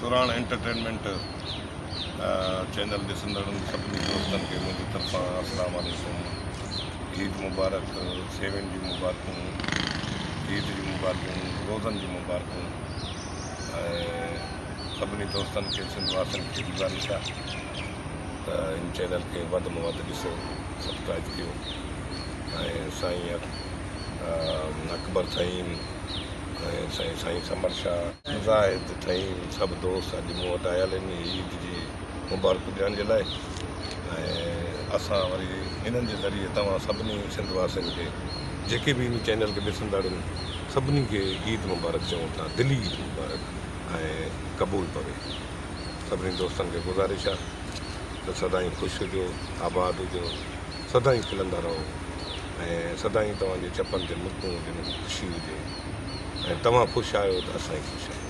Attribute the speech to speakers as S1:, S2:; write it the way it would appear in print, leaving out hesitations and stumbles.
S1: سرهاڻ entertainment channel ڏسندڙن سڀني دوستن کي منهنجي طرفان السلام عليڪم عيد مبارڪ سيوين جون مبارڪون عيد جون مبارڪون روزن جون مبارڪون ۽ سڀني دوستن کي سنڌ واسين کي گذارش آهي ته هن چينل کي وڌ ۾ وڌ ڏسو سبسڪرائب ڪيو ۽ سائين اڪبر ٿهيم ۽ سائين سائين ثمر شاهه، زاهد ٿهيم سڀ دوست اڄ مون وٽ آيل آهن عيد جي مبارڪون ڏيڻ جي لاء ۽ اسان وري انهن جي ذريعي توهان سڀني سنڌ واسين کي جيڪي به هن چينل کي ڏسندڙ آهن سڀني کي عيد مبارڪ چئون ٿا دلي عيد مبارڪ ۽ قبول پوي سڀني دوستن کي گذارش آهي ته سدائين خوش هجو آباد هجو سدائين کلندا رهو ۽ سدائين توهان جي چپن تي مرڪون هجن خوشي هجي ۽ توهان خوش آهيو ته اسان ئي خوش آهيون.